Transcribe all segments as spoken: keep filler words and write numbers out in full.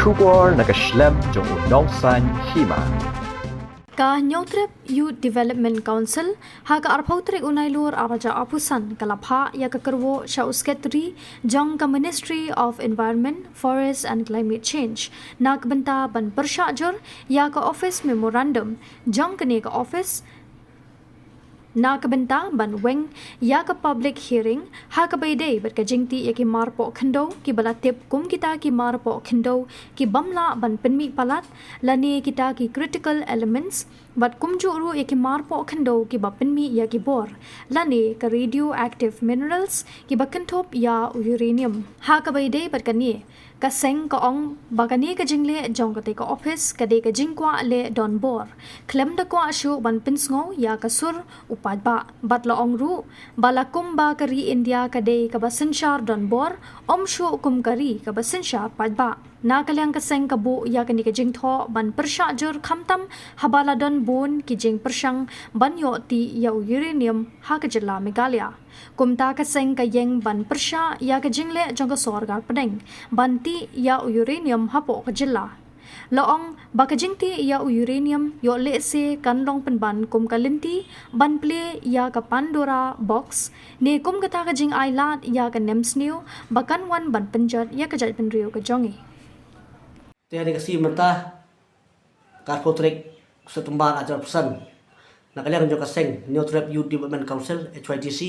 Khubor na ka shlem jong u nongsaiñ hima. Ka Hynñiewtrep Youth Development Council ha ka arphew tarik u Nailur arhajar arphew san ka la phah ïa ka kyrwoh sha u Secretary jong ka Ministry of Environment, Forest and Climate Change na ka bynta ban pyrshah jur ïa ka office memorandum jong kane ka office na ka bynta ban weng ïa ka public hearing ha kaba ïadei bad ka jingtih ïa ki marpoh khyndew kiba la tip kum kita ki marpoh khyndew ki bym lah ban pynmih palat lane kita ki critical elements bad kumjuh ruh ïa ki marpoh khyndew kiba pynmih ïa ki bor lane ka radioactive minerals kiba kynthup ïa u uranium. Ha kaba ïadei bad kane, ka seng ka ong ba kane ka jingleh jong katei ka office ka dei ka jingkwah leh donbor khlem da kwah shuh ban pynsngew ïa ka sur u paidbah bad la ong ruh ba la kumba ka ri India ka dei kaba synshar donbor, ym shuh kum ka ri kaba synshar paidbah. Na ka liang ka seng ka buh ïa kane ka jingthoh ban pyrshah jur khamtam haba la don bun ki jingpyrshang ban ïoh tih ïa u uranium ha ka jylla Meghalaya. Kumta ka seng ka ïeng ban pyrshah ïa ka jingleh jong ka sorkar pdeng ban tih ïa u uranium hapoh ka jylla. La ong ba ka jingtih ïa u uranium ïoh lehse kan long pynban kum ka lynti ban plie ïa ka Pandora box ne kum kata ka jingai lad ïa ka nemsniew ba kan wan ban pynjot ïa ka jaitbynriew ka jong ngi. Te ha kane ka sngi mynta ka arphew tarik September arhajar arphew san, na ka liang jong ka seng Hynñiewtrep Youth Development Council, H Y D C,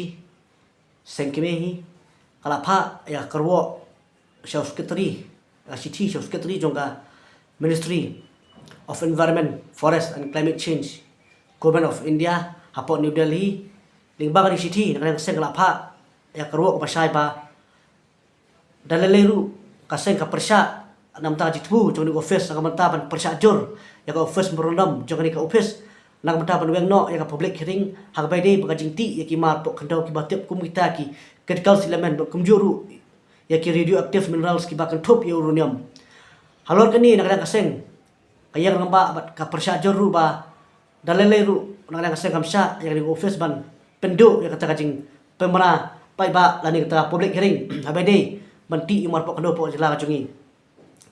seng kmie hi, ka la phah ïa ka kyrwoh sha u Secretary, ka shithi sha u Secretary jong ka Ministry of Environment, Forest and Climate Change, Government of India, hapoh New Delhi. Lyngba kane ka shithi, na ka liang ka seng ka la phah ïa ka kyrwoh kaba shai ba da lei lei ruh ka seng ka pyrshah na ka bynta ka jingthmu jong kane ka office, na ka bynta ban pyrshah jur ïa ka office memorandum jong kane ka office, na ka bynta ban weng noh ïa ka public hearing ha kaba ïadei bad ka jingtih ïa ki marpoh khyndew kiba tip kum kita ki critical element bad kumjuh ruh ïa ki radioactive minerals kiba kynthup ïa u uranium. Halor kane, na ka liang ka seng ka ïeng rangbah bad ka pyrshah jur ruh ba da lei lei ruh na ka liang ka seng kam shah ïa kane ka office ban pynduh ïa kata ka jingpynbna paidbah lane kata ka public hearing ha kaba ïadei ban tih ïa u marpoh khyndew hapoh ka jylla ka jong ngi.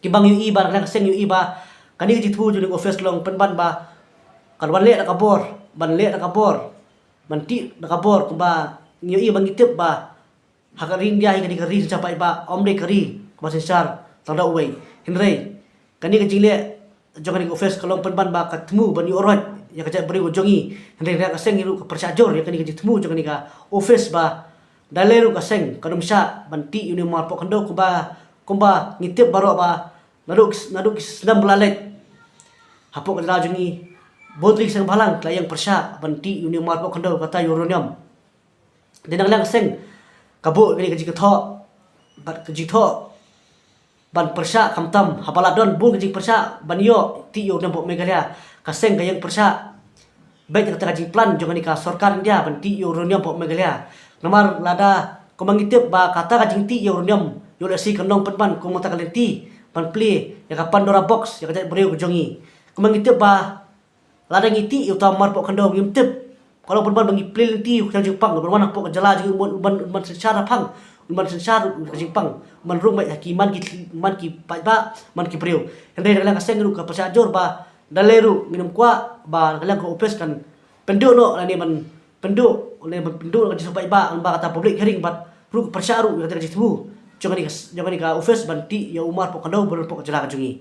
Ki bang ïohi ba, na ka liang ka seng ïohi ba kane ka jingthmu jong kane ka office ka long pynban ba kan wan leh da ka bor, ban leh da ka bor, ban tih da ka bor, kumba ngi ïohi ba ngi tip ba ha ka ri India hi ka dei ka ri synshar paidbah, ym dei ka ri kaba synshar tang da uwei. Hynrei kane ka jingleh jong kane ka office ka long pynban ba ka thmu ban ïoh roit ïa ka jaitbynriew ka jong ngi. Hynrei na ka liang ka seng hi ruh ka pyrshah jur ïa kane ka jingthmu jong kane ka office ba da lei ruh ka seng kam shah ban tih ïa une u marpoh khyndew kumba, kumba ngi tip baroh ba naduh ki, naduh ki snem ba la leit hapoh ka jylla jong ngi bun tylli ki seng bhalang ki la ïeng pyrshah ban tih ïa une u marpoh khyndew kata ïa u uranium. Te na ka liang ka seng ka buh kane ka jingthoh, bad ka jingthoh ban pyrshah khamtam haba la don bun ka jingpyrshah ban ïoh tih ïa u uranium hapoh Meghalaya. Ka seng ka ïeng pyrshah beit ïa kata ka jingplan jong kane ka sorkar India ban tih ïa u uranium hapoh Meghalaya. Namar lada kumba ngi tip ba kata ka jingtih ïa u uranium ïoh lehse kan long pynban kum kata ka lynti ban plie ïa ka Pandora box ïa ka jaitbynriew ka jong ngi. Kumba ngi tip ba lada ngi tih ïa uta u marpoh khyndew, ngim tip, ka long pynban ba ngi plie lynti u khñiang jingpang uban wan hapoh ka jylla jong ngi, uban, uban, uban synshar shaphang, uban synshar u khñiang jingpang, uban rung beit ha ki man ki, man ki paidbah, man ki briew. Hynrei na ka liang ka seng ruh ka pyrshah jur ba da lei ruh ngin ym kwah ba na ka liang ka office kan pynduh noh lane ban pynduh, lane ban pynduh noh ka jingsngew paidbah lyngba kata public hearing bad ruh ka pyrshah ruh ïa kata ka jingthmu jong kane ka, jong kane ka office ban tih ïa u marpoh khyndew uban wan hapoh ka jylla ka jong ngi.